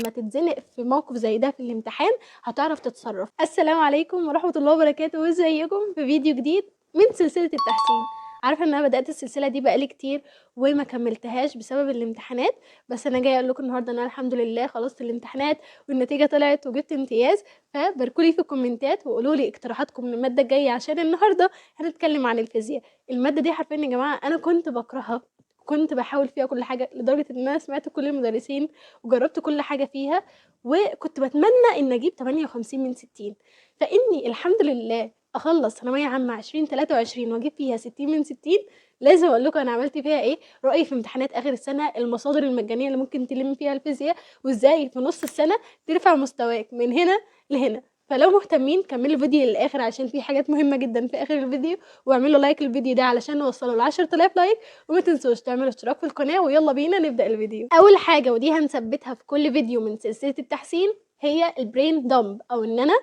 لما تتزنق في موقف زي ده في الامتحان هتعرف تتصرف. السلام عليكم ورحمة الله وبركاته، وازيكم في فيديو جديد من سلسلة التحسين. عارفه ان انا بدات السلسلة دي بقالي كتير وما كملتهاش بسبب الامتحانات، بس انا جاية اقول لكم النهارده ان انا الحمد لله خلصت الامتحانات والنتيجة طلعت وجبت امتياز. فباركولي في الكومنتات وقولوا لي اقتراحاتكم للمادة الجاية، عشان النهارده هنتكلم عن الفيزياء. المادة دي حرفيا يا جماعة انا كنت بكرهها، كنت بحاول فيها كل حاجة، لدرجة ان انا سمعت كل المدرسين وجربت كل حاجة فيها، وكنت بتمنى ان اجيب 58 من 60. فاني الحمد لله اخلص ثانوية عامة 2023 واجيب فيها 60 من 60. لازم اقول لكم انا عملت فيها ايه، رايي في امتحانات اخر السنة، المصادر المجانية اللي ممكن تلم فيها الفيزياء، وازاي في نص السنة ترفع مستواك من هنا لهنا. فلو مهتمين كملوا الفيديو للاخر عشان في حاجات مهمة جدا في اخر الفيديو، واعملوا like للفيديو ده علشان نوصله ل 10000 like، وما تنسوش تعملوا اشتراك في القناة. ويلا بينا نبدا الفيديو. اول حاجة، ودي هنثبتها في كل فيديو من سلسلة التحسين، هي ال brain dump، او ان انا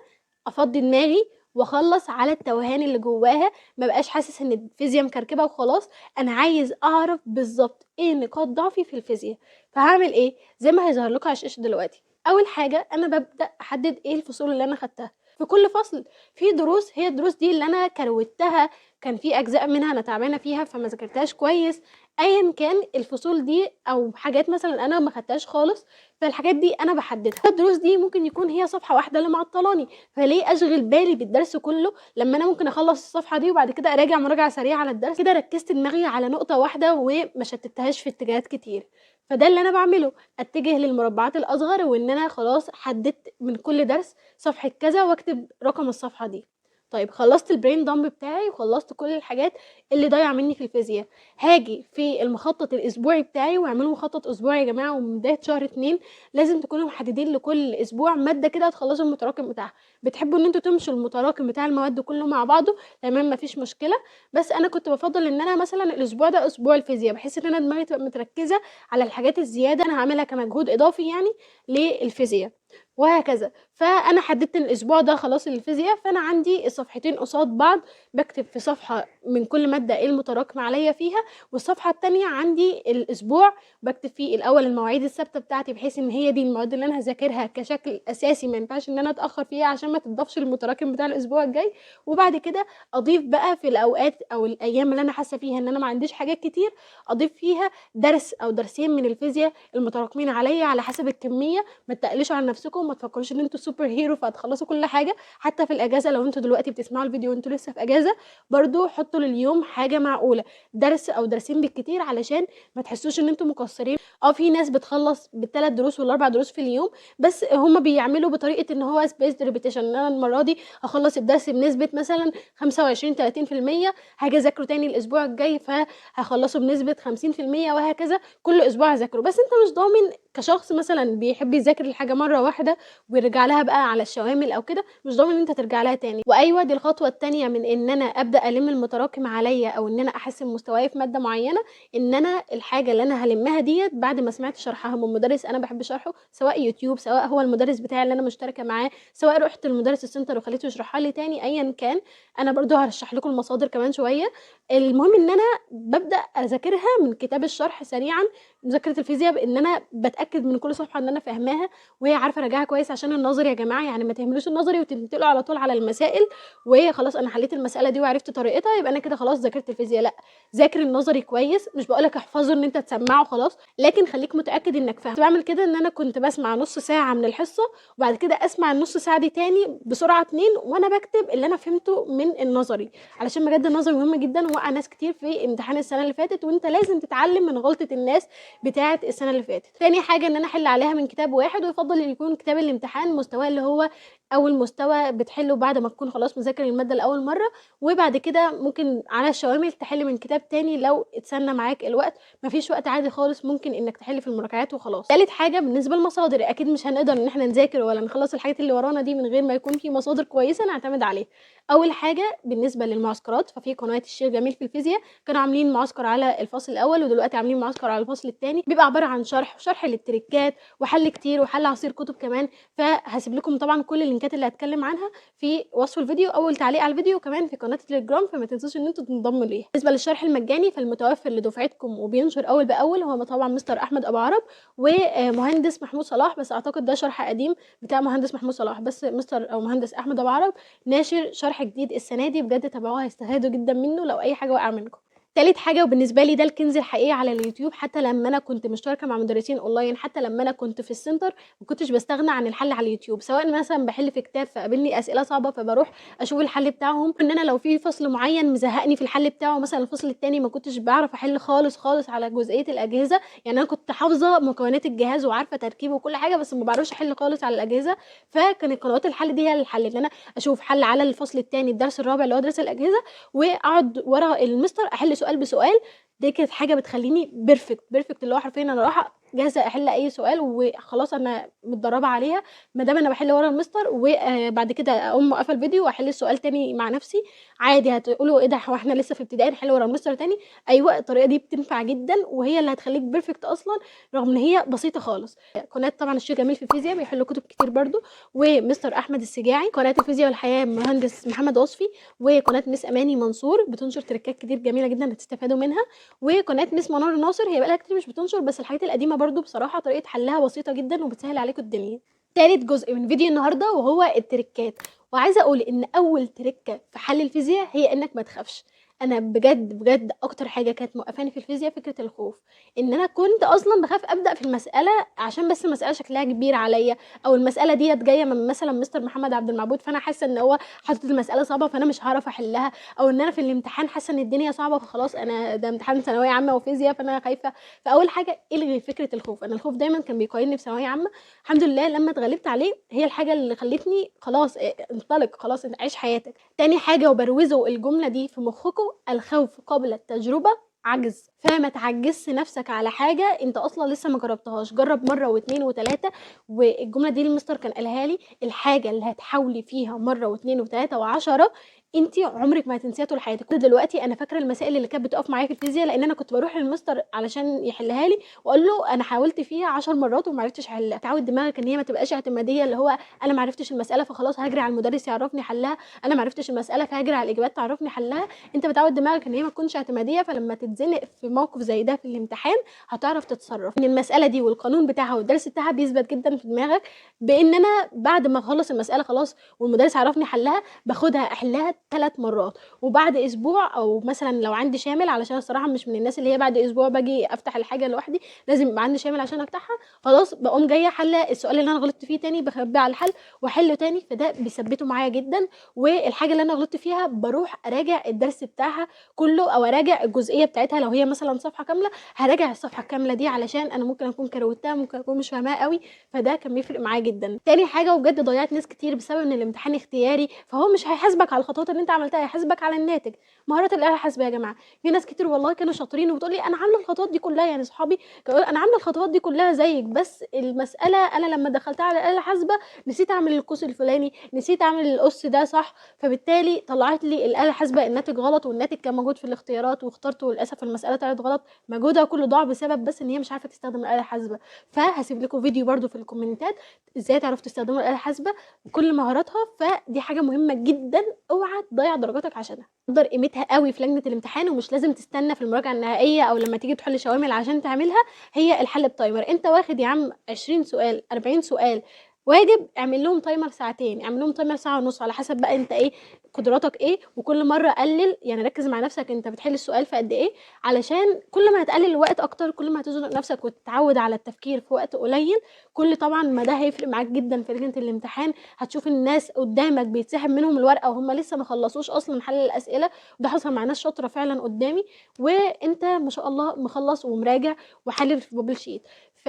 افضي دماغي واخلص على التوهان اللي جواها، ما بقاش حاسس ان الفيزياء مكركبه وخلاص. انا عايز اعرف بالظبط ايه نقاط ضعفي في الفيزياء. فهعمل ايه؟ زي ما هيظهر لكم على الشاشة دلوقتي. اول حاجة انا ببدا احدد ايه الفصول اللي انا خدتها في كل فصل. في دروس هي الدروس دي اللي انا كروتها، كان في اجزاء منها انا تعبانة فيها فما ذاكرتهاش كويس، ايا كان الفصول دي او حاجات مثلا انا ما خدتهاش خالص، فالحاجات دي انا بحددها. الدروس دي ممكن يكون هي صفحة واحدة اللي معطلاني، فليه اشغل بالي بالدرس كله لما انا ممكن اخلص الصفحة دي وبعد كده اراجع مراجعه سريعة على الدرس؟ كده ركزت دماغي على نقطة واحدة وما شتتهاش في اتجاهات كتير. فده اللي انا بعمله، اتجه للمربعات الاصغر، وان انا خلاص حددت من كل درس صفحة كذا واكتب رقم الصفحة دي. طيب خلصت ال brain dump بتاعي وخلصت كل الحاجات اللي ضايعة مني في الفيزياء، هاجي في المخطط الاسبوعي بتاعي. واعملوا مخطط اسبوعي يا جماعة، ومن بداية شهر 2 لازم تكونوا محددين لكل اسبوع مادة كده هتخلصوا المتراكم بتاعها. بتحبوا ان انتوا تمشوا المتراكم بتاع المواد كله مع بعضه، تمام مفيش مشكلة، بس انا كنت بفضل ان انا مثلا الاسبوع ده اسبوع الفيزياء، بحيث ان انا دماغي تبقى متركزه على الحاجات الزيادة انا هعملها كمجهود اضافي يعني للفيزياء وهكذا. فانا حددت الاسبوع ده خلاص الفيزياء، فانا عندي الصفحتين قصاد بعض، بكتب في صفحة من كل مادة ايه المتراكم عليا فيها، والصفحة الثانية عندي الاسبوع بكتب فيه الاول المواعيد الثابتة بتاعتي، بحيث ان هي دي المواد اللي انا هذاكرها كشكل اساسي، ما ينفعش ان انا اتاخر فيها عشان ما تضافش المتراكم بتاع الاسبوع الجاي. وبعد كده اضيف بقى في الاوقات او الايام اللي انا حاسه فيها ان انا ما عنديش حاجات كتير، اضيف فيها درس او درسين من الفيزياء المتراكمين عليا على حسب الكمية. ما تقلش على نفسكم، ما تفكروش ان انتوا super hero فهتخلصوا كل حاجة. حتى في الاجازة، لو انتوا دلوقتي بتسمعوا الفيديو وانتوا لسه في اجازه، برضو حطوا لليوم حاجة معقولة، درس او درسين بالكتير، علشان ما تحسوش ان انتوا مقصرين. في ناس بتخلص بالثلاث دروس والاربع دروس في اليوم، بس هما بيعملوا بطريقة ان هو spaced repetition، ان انا المرة دي هخلص الدرس بنسبة مثلا 25 30%، هاجي اذاكره تاني الاسبوع الجاي فهخلصه بنسبة 50%، وهكذا كل اسبوع هذاكره. بس انت مش ضامن كشخص مثلا بيحب يذاكر الحاجة مرة واحدة ويرجع لها بقى على الشوامل او كده، مش ضامن ان انت ترجع لها تاني. وايوة دي الخطوة التانية من ان انا ابدا الم المتراكم عليا، او ان انا احسن مستواي في مادة معينة، ان انا الحاجة اللي انا هلمها ديت بعد ما سمعت شرحها من مدرس انا بحب شرحه، سواء يوتيوب، سواء هو المدرس بتاعي اللي انا مشتركة معاه، سواء رحت المدرس السنتر وخليته يشرحها لي تاني، ايا كان. انا برضو هرشح لكم المصادر كمان شوية. المهم ان انا ببدا اذاكرها من كتاب الشرح سريعا، مذاكرة الفيزياء، بان انا بتاكد من كل صفحة ان انا فاهماها وهي عارفه اراجعها كويس، عشان النظري يا جماعة يعني ما تهملوش النظري وتنتقلوا على طول على المسائل وخلاص انا حليت المسالة دي وعرفت طريقتها يبقى انا كده خلاص ذاكرت الفيزياء. لا، ذاكر النظري كويس، مش بقولك احفظه ان انت تسمعه خلاص، لكن خليك متاكد انك فاهم. كنت بعمل كده ان انا كنت بسمع نص ساعة من الحصة، وبعد كده اسمع النص ساعة دي تاني بسرعة 2 وانا بكتب اللي انا فهمته من النظري، علشان بجد النظري مهم جدا، ووقع ناس كتير في امتحان السنة اللي فاتت، وانت لازم تتعلم من غلطه الناس بتاعه السنة اللي فاتت. تاني حاجة ان انا احل عليها من كتاب واحد، ويفضل ان يكون كتاب الامتحان مستواه اللي هو اول مستوى بتحله بعد ما تكون خلاص مذاكر المادة لاول مرة، وبعد كده ممكن على الشوامل تحل من كتاب تاني لو اتسنى معاك الوقت، مفيش وقت عادي خالص ممكن انك تحل في المراجعات وخلاص. ثالث حاجة بالنسبة للمصادر، اكيد مش هنقدر ان احنا نذاكر ولا نخلص الحاجات اللي ورانا دي من غير ما يكون في مصادر كويسة نعتمد عليها. اول حاجة بالنسبة للمعسكرات، ففي قناة الشيخ جميل في الفيزياء كانوا عاملين معسكر على الفصل الاول، ودلوقتي عاملين معسكر على الفصل الثاني، بيبقى عبارة عن شرح وشرح للتريكات وحل كتير وحل عصير كتب كمان. فهسيب لكم طبعا كل اللينكات اللي هتكلم عنها في وصف الفيديو، اول تعليق على الفيديو، وكمان في قناة التليجرام، فما تنسوش ان انتوا تنضموا ليها. بالنسبة للشرح المجاني فالمتوفر لدفعتكم وبينشر اول باول هو طبعا مستر احمد ابو عرب ومهندس محمود صلاح، بس اعتقد ده شرح قديم بتاع مهندس محمود صلاح، بس مستر او مهندس احمد ابو عرب ناشر شرح جديد السنة دي، بجد تابعوه هيستفادوا جدا منه لو اي حاجة وقع منكم. تالت حاجة وبالنسبة لي ده الكنز الحقيقي على اليوتيوب، حتى لما انا كنت مشتركة مع مدرسين اونلاين، حتى لما انا كنت في السنتر، ما كنتش بستغنى عن الحل على اليوتيوب، سواء مثلا بحل في كتاب فقابلني اسئلة صعبة فبروح اشوف الحل بتاعهم، ان انا لو في فصل معين مزهقني في الحل بتاعه، مثلا الفصل الثاني ما كنتش بعرف احل خالص خالص على جزئية الاجهزة، يعني انا كنت حافظه مكونات الجهاز وعارفه تركيبه وكل حاجة، بس ما بعرفش احل خالص على الاجهزة، فكانت قنوات الحل دي هي الحل، ان انا اشوف حل على الفصل الثاني الدرس الرابع اللي هو درس الاجهزة، واقعد ورا المستر احل سؤال بسؤال. دي كانت حاجة بتخليني perfect perfect، اللي هو حرفيا انا رايحة جاهزة احل اي سؤال وخلاص انا متدربه عليها ما دام انا بحل ورا المستر، وبعد كده اقوم موقفه الفيديو واحل السؤال تاني مع نفسي عادي. هتقولوا ايه ده، هو احنا لسه في ابتدائي نحل ورا المستر تاني؟ ايوه، الطريقة دي بتنفع جدا وهي اللي هتخليك perfect اصلا، رغم ان هي بسيطة خالص. قناة طبعا الشيخ جميل في الفيزياء بيحلوا كتب كتير برده، ومستر احمد السجاعي، قناة الفيزياء والحياة مهندس محمد وصفي، وقناة مس اماني منصور بتنشر تريكات كتير جميلة جدا هتستفادوا منها، وقناة مس منار ناصر هي بقالها كتير مش بتنشر، بس الحاجات القديمة برضو بصراحة طريقه حلها بسيطة جدا وبتسهل عليكم الدنيا. تالت جزء من فيديو النهارده وهو التريكات، وعايزه اقول ان اول تريكه في حل الفيزياء هي انك ما تخافش. انا بجد بجد اكتر حاجة كانت موقفاني في الفيزياء فكرة الخوف، ان انا كنت اصلا بخاف ابدا في المسالة عشان بس المسالة شكلها كبير عليا، او المسالة ديت جاية من مثلا مستر محمد عبد المعبود فانا حاسه ان هو حاطط المسالة صعبة فانا مش هعرف احلها، او ان انا في الامتحان حاسه ان الدنيا صعبة فخلاص انا ده امتحان ثانوية عامة وفيزياء فانا خايفة. فاول حاجة الغي فكرة الخوف، انا الخوف دايما كان بيقيدني في ثانوية عامة، الحمد لله لما اتغلبت عليه هي الحاجة اللي خلتني خلاص انطلق، خلاص عيش حياتك. تاني حاجة وبروزوا الجملة دي في مخكم، الخوف قبل التجربة عجز، فما تعجزش نفسك على حاجة انت اصلا لسه ما جربتهاش، جرب مرة واثنين وثلاثة. والجملة دي المستر كان قالها لي، الحاجة اللي هتحاولي فيها مرة واثنين وثلاثة وعشرة انت عمرك ما هتنسيها طول حياتك. دلوقتي انا فاكره المسائل اللي كانت بتقف معايا في الفيزياء، لان انا كنت بروح للمستر علشان يحلها لي واقول له انا حاولت فيها 10 مرات وما عرفتش احلها. تعود دماغك ان هي ما تبقاش اعتماديه، اللي هو انا ما عرفتش المسالة فخلاص هجري على المدرس يعرفني حلها، انا ما عرفتش المسالة فهجري على الاجابات تعرفني حلها. انت بتعود دماغك ان هي ما تكونش اعتماديه، فلما تتزنق في موقف زي ده في الامتحان هتعرف تتصرف. ان المسالة دي والقانون بتاعها والدرس بتاعها بيثبت جدا في دماغك، بان انا بعد ما اخلص المسالة خلاص والمدرس عرفني حلها باخدها احلها 3 مرات، وبعد اسبوع او مثلا لو عندي شامل، علشان الصراحة مش من الناس اللي هي بعد اسبوع باجي افتح الحاجة لوحدي، لازم يبقى عندي شامل عشان افتحها، خلاص بقوم جاية حله السؤال اللي انا غلطت فيه تاني، بخبيه على الحل واحله تاني، فده بيثبته معايا جدا. والحاجة اللي انا غلطت فيها بروح اراجع الدرس بتاعها كله، او اراجع الجزئية بتاعتها، لو هي مثلا صفحة كاملة هراجع الصفحة الكاملة دي، علشان انا ممكن اكون كروتها، ممكن اكون مش فاهماها قوي، فده كان بيفرق معايا جدا. تاني حاجة وبجد ضيعت ناس كتير بسبب ان الامتحان اختياري، فهو مش هيحاسبك على الخطوات اللي انت عملتها، هيحاسبك على الناتج. مهارات الاله الحاسبة يا جماعة، في ناس كتير والله كانوا شاطرين وبتقول لي انا عامله الخطوات دي كلها، يعني اصحابي كانوا انا عامله الخطوات دي كلها زيك، بس المسالة انا لما دخلتها على الاله الحاسبة نسيت اعمل القوس الفلاني، نسيت اعمل القص ده صح، فبالتالي طلعت لي الاله الحاسبة الناتج غلط، والناتج كان موجود في الاختيارات واخترته، وللاسف المسالة طلعت غلط، مجهودها كله ضاع بسبب بس ان هي مش عارفه تستخدم الاله الحاسبة. فهسيب لكم فيديو برده في الكومنتات ازاي تعرفوا تستخدموا الاله الحاسبة بكل مهاراتها، فدي حاجة مهمة جدا، اوعى تضيع درجاتك عشانها. تقدر قيمتها قوي في لجنة الامتحان، ومش لازم تستنى في المراجعة النهائية او لما تيجي تحل شوامل عشان تعملها، هي الحل ب timer. انت واخد يا عم 20 سؤال 40 سؤال واجب، اعمل لهم timer ساعتين، اعمل لهم timer ساعة ونص، على حسب بقى انت ايه قدراتك ايه، وكل مرة قلل، يعني ركز مع نفسك انت بتحل السؤال في قد ايه، علشان كل ما هتقلل الوقت اكتر كل ما هتزنق نفسك وتتعود على التفكير في وقت قليل، كل طبعا ما ده هيفرق معاك جدا في لجنة الامتحان. هتشوف الناس قدامك بيتسحب منهم الورقة وهم لسه ما خلصوش اصلا حل الاسئلة، وده حصل مع ناس شاطرة فعلا قدامي، وانت ما شاء الله مخلص ومراجع وحلل في bubble sheet. ف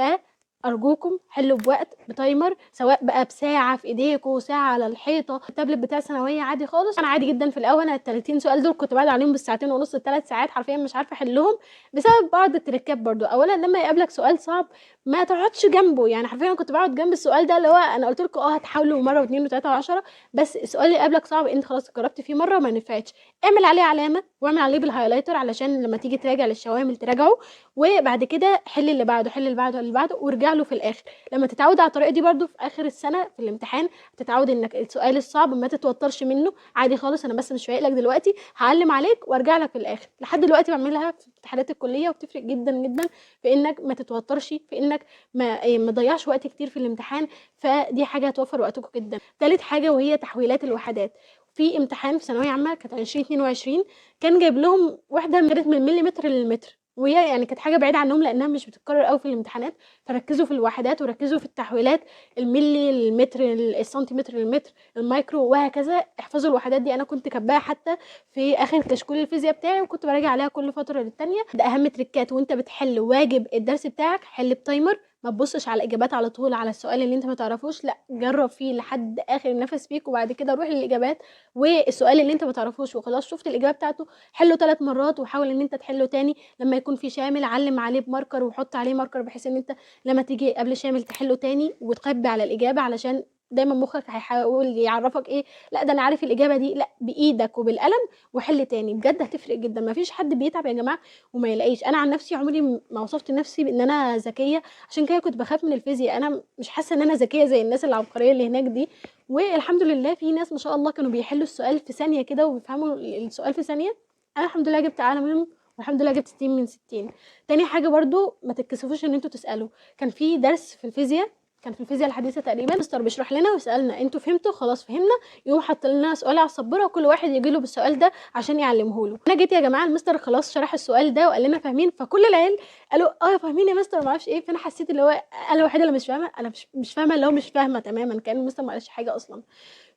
ارجوكم حلوا بوقت ب timer، سواء بقى بساعة في ايديكوا، ساعة على الحيطة، التابلت بتاع ثانوية عادي خالص. انا عادي جدا في الاول، انا ال 30 سؤال دول كنت بعد عليهم بالساعتين ونص الثلاث ساعات حرفيا مش عارفه احلهم، بسبب بعض التريكات برضو. اولا لما يقابلك سؤال صعب ما تقعدش جنبه. يعني حرفيا انا كنت بقعد جنب السؤال ده، اللي هو انا قلت لكم هتحاولوا مرة واثنين وثلاثة وعشرة، بس السؤال اللي قبلك صعب انت خلاص جربت فيه مرة ما نفعتش، اعمل عليه علامة واعمل عليه بال highlighter علشان لما تيجي تراجع للشوامل تراجعه، وبعد كده حل اللي بعده، حل اللي بعده، اللي بعده، وارجع له في الاخر. لما تتعود على الطريقة دي برده في اخر السنة في الامتحان تتعود انك السؤال الصعب ما تتوترش منه، عادي خالص، انا بس مش فايق لك دلوقتي، هعلم عليك وارجع لك في الاخر. لحد دلوقتي بعملها في امتحانات الكلية وبتفرق جدا جدا في انك ما تتوترش، في انك ما تضيعش وقت كتير في الامتحان، فدي حاجة هتوفر وقتكم جدا. ثالث حاجة وهي تحويلات الوحدات. في امتحان في ثانوية عامة كانت 2022 كان جايب لهم وحده كانت من المليمتر للمتر، وهي يعني كانت حاجة بعيدة عنهم لانها مش بتتكرر قوي في الامتحانات، فركزوا في الوحدات وركزوا في التحويلات، الملي للمتر، السنتيمتر للمتر، المايكرو وهكذا. احفظوا الوحدات دي، انا كنت كاتباها حتى في اخر كشكول الفيزياء بتاعي وكنت براجع عليها كل فترة للتانيه. ده اهم تريكات وانت بتحل واجب الدرس بتاعك، حل ب timer، ما تبصش على الاجابات على طول على السؤال اللي انت ما تعرفوش، لا جرب فيه لحد اخر نفس فيك وبعد كده روح للاجابات. والسؤال اللي انت ما تعرفوش وخلاص شفت الاجابة بتاعته حله 3 مرات، وحاول ان انت تحله تاني. لما يكون في شامل علم عليه ب marker وحط عليه marker بحيث ان انت لما تيجي قبل شامل تحله تاني وتخبي على الاجابة، علشان دايما مخك هيحاول يعرفك ايه، لا ده انا عارف الاجابة دي، لا بايدك وبالقلم وحل تاني، بجد هتفرق جدا. مفيش حد بيتعب يا جماعة وما يلاقيش. انا عن نفسي عمري ما وصفت نفسي بان انا ذكية، عشان كده كنت بخاف من الفيزياء، انا مش حاسه ان انا ذكية زي الناس العبقرية اللي هناك دي. والحمد لله في ناس ما شاء الله كانوا بيحلوا السؤال في ثانية كده وبيفهموا السؤال في ثانية، انا الحمد لله جبت اعلى منهم والحمد لله جبت 60 من 60. تاني حاجة برضو ما تتكسفوش ان انتوا تسالوا. كان في درس في الفيزياء، كان في الفيزياء الحديثة تقريبا، مستر بيشرح لنا ويسالنا انتوا فهمتوا؟ خلاص فهمنا، يقوم حط لنا سؤال على السبوره وكل واحد يجي له بالسؤال ده عشان يعلمه له. انا جيت يا جماعة المستر خلاص شرح السؤال ده وقال لنا فاهمين، فكل العيال قالوا فاهمين يا مستر ما اعرفش ايه. فانا حسيت اللي هو انا الوحيدة اللي مش فاهمه، انا مش فاهمه، اللي هو مش فاهمه تماما، كان المستر ما قالش حاجة اصلا.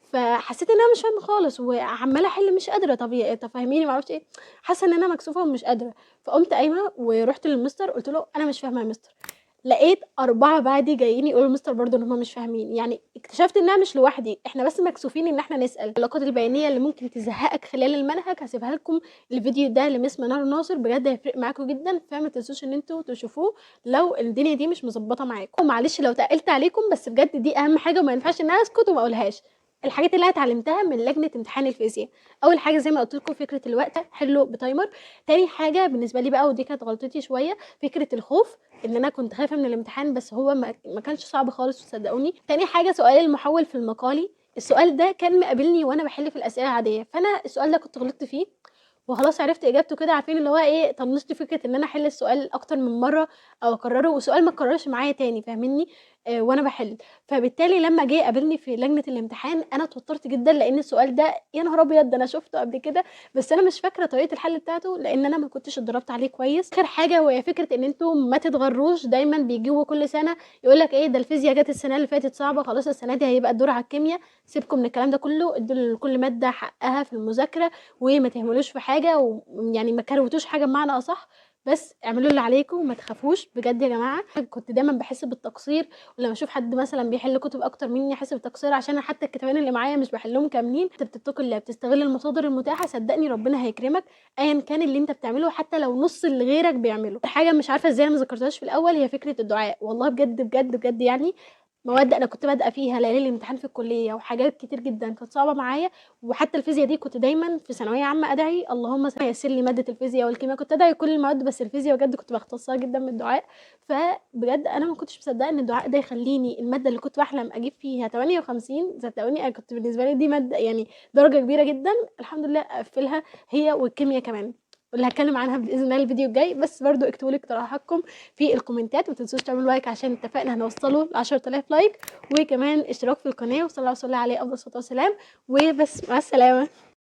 فحسيت ان انا مش فاهمه خالص وعماله احل مش قادرة، طب فهميني ما اعرفش ايه، حاسه ان انا مكسوفه ومش قادرة. فقمت قايمة ورحت للمستر قلت له انا مش فاهمه يا مستر. لقيت 4 بعدي جايين يقولوا للمستر برضه ان هم مش فاهمين، يعني اكتشفت انها مش لوحدي، احنا بس مكسوفين ان احنا نسال. العلاقات البيانيه اللي ممكن تزهقك خلال المنهج هسيبها لكم الفيديو ده لمس منار ناصر، بجد هيفرق معاكم جدا، فما تنسوش ان انتوا تشوفوه لو الدنيا دي مش مظبطه معاكم. ومعلش لو تقلت عليكم، بس بجد دي اهم حاجة وما ينفعش ان انا اسكت وما اقولهاش. الحاجات اللي انا اتعلمتها من لجنة امتحان الفيزياء، اول حاجة زي ما قلت لكم فكرة الوقت، حلو ب timer. تاني حاجة بالنسبة لي بقى، ودي كانت غلطتي شوية، فكرة الخوف، ان انا كنت خايفة من الامتحان بس هو ما كانش صعب خالص صدقوني. تاني حاجة سؤال المحول في المقالي، السؤال ده كان مقابلني وانا بحل في الاسئلة العادية، فانا السؤال ده كنت غلطت فيه وخلاص عرفت اجابته كده، عارفين اللي هو ايه، طنشت فكرة ان انا احل السؤال اكتر من مرة او اكرره، وسؤال ما اتكررش معايا تاني، فاهميني؟ وانا بحل. فبالتالي لما جه قابلني في لجنة الامتحان انا اتوترت جدا، لان السؤال ده يا نهار ابيض ده انا شفته قبل كده، بس انا مش فاكره طريقه الحل بتاعته لان انا ما كنتش اتدربت عليه كويس. اخر حاجة وهي فكرة ان انتوا ما تتغروش، دايما بيجيبوا كل سنة يقول لك ايه ده الفيزياء جت السنة اللي فاتت صعبة، خلاص السنة دي هيبقى الدور على الكيمياء. سيبكم من الكلام ده كله، ادوا لكل مادة حقها في المذاكرة وما تهملوش في حاجة، ويعني ما كروتوش حاجة بمعنى اصح، بس اعملوا اللي عليكم وما تخافوش بجد يا جماعة. كنت دايما بحس بالتقصير، ولما اشوف حد مثلا بيحل كتب اكتر مني احس بالتقصير، عشان حتى الكتابين اللي معايا مش بحلهم كاملين. انت بتتقي الله، بتستغل المصادر المتاحة، صدقني ربنا هيكرمك ايا كان اللي انت بتعمله، حتى لو نص اللي غيرك بيعمله. حاجة مش عارفه ازاي انا ما ذكرتهاش في الاول، هي فكرة الدعاء. والله بجد بجد بجد، يعني مواد انا كنت بادئه فيها ليالي الامتحان في الكلية وحاجات كتير جدا كانت صعبة معايا، وحتى الفيزياء دي كنت دايما في ثانوية عامة ادعي اللهم يسر لي مادة الفيزياء والكيمياء، كنت ادعي كل المواد بس الفيزياء بجد كنت بختصها جدا من الدعاء. فبجد انا ما كنتش مصدقه ان الدعاء ده يخليني المادة اللي كنت بحلم اجيب فيها 58، صدقوني انا كنت بالنسبة لي دي مادة يعني درجه كبيرة جدا، الحمد لله اقفلها هي والكيمياء كمان، واللي هتكلم عنها باذن الله الفيديو الجاي. بس برضو اكتبوا لي اقتراحاتكم في الكومنتات، وما تنسوش تعملوا like عشان اتفقنا هنوصله ل 10000 like، وكمان اشتراك في القناة، وصلوا على عليه افضل الصلاة والسلام. وبس، مع السلامة.